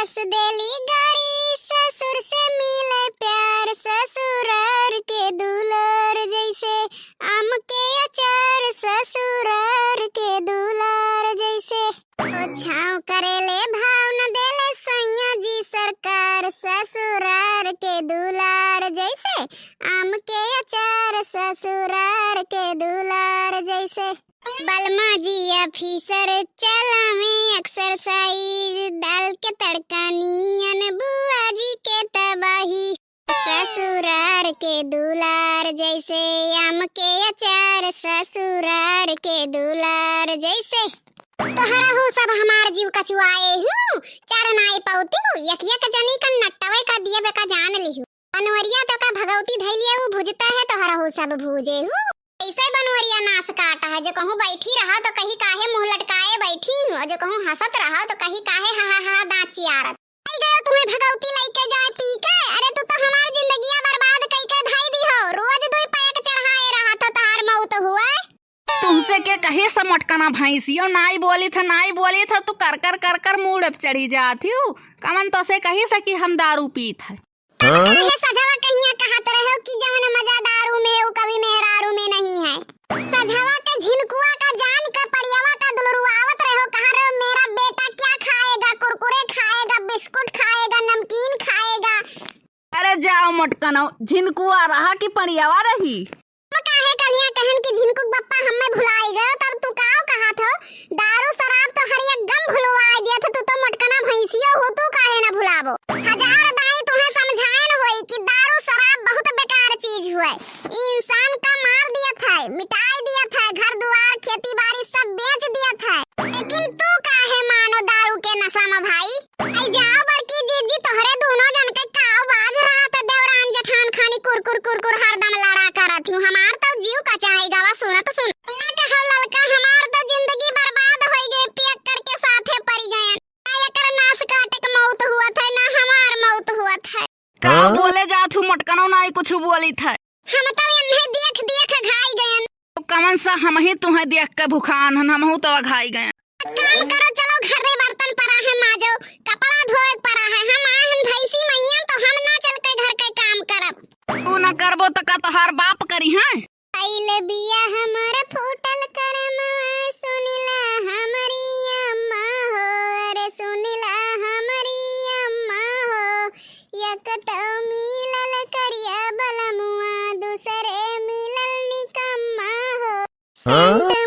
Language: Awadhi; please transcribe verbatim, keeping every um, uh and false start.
देली गारी ससुर से मिले प्यार, ससुरार के दुलार जैसे आम के अचार, ससुरार के दुलार जैसे। ओ छाँव करेले भाव न देले सैया जी सरकार, ससुरार के दुलार जैसे आम के अचार, ससुरार के दुलार जैसे। बलमा जी ऑफिसर चलावे exercise, दाल के तड़का नियन बुआ जी के तबाही। ससुरार के दुलार जैसे आम के अचार, ससुरार के दुलार जैसे। तोहरहू सब हमार जीव कचुआए हूँ, चर नाई पौती हूँ, एक एक जनी का नट्टवे का दिया बेका जान लिहू। बनवरिया तो का भगौती धैलिए ऊ भुजता है, तोहरहू सब भूजे हूँ। ऐसे बनवरिया नास काटा है, जो कहूँ बैठी रहा तो कही काहे मुँह लटकाए बैठी हूँ, और जो कहूँ हँसत रहा तो कही काहे हा हा हा दाँत चियारत। आई गयो तुम्हें भगौती लइके जाए पी के, अरे तू तो हमार जिंदगिया बर्बाद कई के धई दी हो, रोज दुई पैक चढ़ाए रहा तो तहार मौत हुए। तुमसे के कही से मोटकना भैंसियो, नाई बोली था, नाई बोली था, तू कर कर कर कर मूड़ पे चढ़ी जात हूँ। कमन तो से कही से कि हम दारू पीत है। हाँ? काहे सझवा कहिया कहत रहो कि जवन मजा दारू में है, वो कभी मेहरारू में नहीं है। सझवा के झिनकुआ का जान के पड़ियवा का दुलरुआवत रहो, कहा रहो, "मेरा बेटा क्या खाएगा? कुरकुरे खाएगा, बिस्कुट खाएगा, नमकीन खाएगा?" अरे जाओ मोटकनो, झिनकुआ रहा कि पड़ियवा रही? अब काहे कलिया कहन कि झिनकुक बप्पा हम्मे भुलाई गयो, तब तू काव कहत हो? दारू शराब तो हर एक गम भुलवाए दिया था, तू तो मोटकना भैंसियो हो, तू काहे ना भुलाबो? हजार दाई तुहे समझाए न होई कि दारू शराब बहुत बेकार चीज हुए, ई इंसान का मार दिया था, मिटाई दिया था, घर दुआर खेती बाड़ी सब बेच दिया था, लेकिन तू काहे मानो दारू के नशा में भाई? आई जाओ बड़की जीजी, तोहरे दोनों जन के काव बाज रहा था, देवरान जेठान खानी कुरकुर कुरकुर हरदम लड़ा करत हूँ, हमार तो जीव कचाई गवा सुनत सुन। का कहो ललका, हमार तो जिंदगी बर्बाद होई गई, पियक्कड़ के साथे पड़ी गयन। ना एकर नास काटे के मौत हुआ था, ना हमार मौत हुआ था। का हाँ? बोले जात हूँ मोटकनो, ना ही कुछ बोली था। हम तो इन्हें देख देख घाई गयन। तो कमन सा हम ही तुम्हें देख के भुखान हन, हमहू तो घाई गयन। काम करो, चलो घर में बर्तन पड़ा है माजो, कपड़ा धोए पड़ा है, हम आहन भैंसी मैया तो हम ना चल के घर के काम करब। तू ना करबो तो का तोहार बाप करी हैं? आइल बिया हमर फूटल करमवा, सुनिला हमरी अम्मा हो, अरे सुनिला हमरी अम्मा हो, एक तो मिलल करिया बलमुआ, दूसरे मिलल निकम्मा हो। हाँ? संत